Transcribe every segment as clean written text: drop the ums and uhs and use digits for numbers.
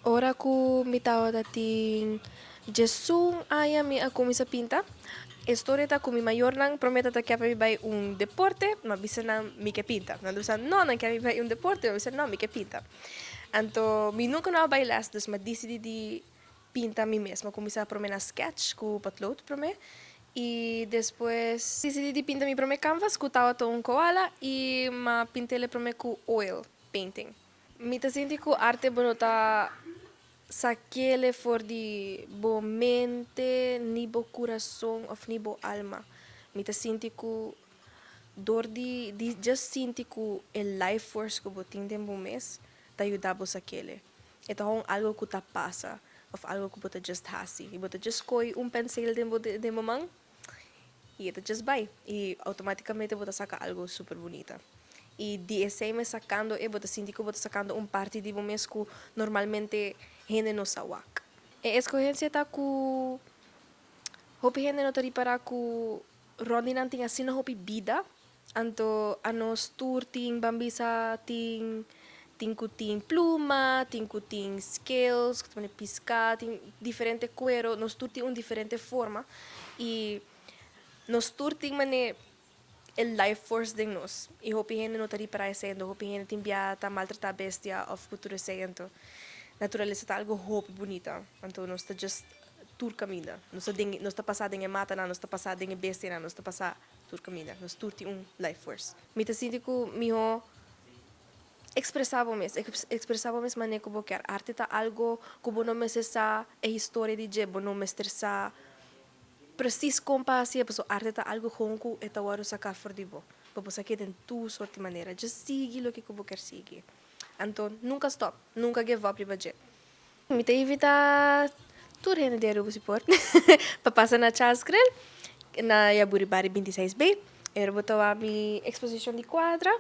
Ora ku mi tabatin 11 aña mi a kuminsá pinta. E storia ta ku mi mayornan promé tabata ke pa mi bai un deporte, m'a bisa nan mi ke pinta. Nan bisa no, nan ke mi bai un deporte, m'a bisa no, mi ke pinta. Anto mi nunka no a bai les, dus m'a disidí di pinta mi mes. M'a kuminsá promé na sketch ku potlood promé i despues disidí di pinta mi promé canvas ku tabata un koala i m'a pint'é promé ku oil painting. Mi ta sinti ku arte bo no ta sak'é for di bo mente, ni bo kurason òf ni bo alma. Mi ta sinti ku dor di just sinti ku e life force ku bo tin den bo mes ta yuda bo sak'é. E ta algo ku ta pasa òf algo ku bo ta just hasi. I bo ta just kohe un pensel den bo man i e ta just bai. I outomátikamente bo ta saka algo super bunita. I di esei mes sakando e bo ta sinti ku bo ta sakando un parti di bo mes ku normalmente hende no sa wak. E eskohensia ta ku hopi hende no ta ripará ku rònt di nan tin asina hopi bida, anto anos tur tin ban bisa tin ku tin pluma, tin ku tin scales, ku ta pone piská, tin diferente kuero, nos tur tin un diferente forma i nos tur tin manera e life force den nos. I hopi hende no ta ripará esei, anto hopi hende tin bia ta maltratá bestia òf ku tur esei, anto naturalesa ta algo hopi bunita. Anto nos ta just tur kaminda. Nos ta pasa den e matanan, nos ta pasa den e bestianan, nos ta pasa tur kaminda. Nos tur tin un life force. Mi ta sinti ku mihó ekspresá bo mes, ekspresá bo mes manera ku bo ke. Arte ta algo ku bo no mester sa e historia di dje, bo no mester sa presis kon pa hasi, pasobra arte ta algo gewoon ku e ta wòrdu saká for di bo. Bo por sak'é den tur sorto di manera. Just sigui loke ku bo ke sigui. Anto nunka stop, nunka give up riba dje. Mi ta invitá tur hende di Aruba si por pa pasa na Charles Grill na Jaburibari 26B. Ora bo ta wak mi eksposishon di kuadra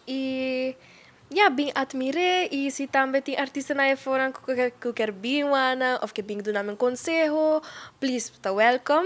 i ya bin atmir'é i si tambe tin artistanan afuera ku ke bin wak òf ke bin duna mi un konseho, please ta welcome.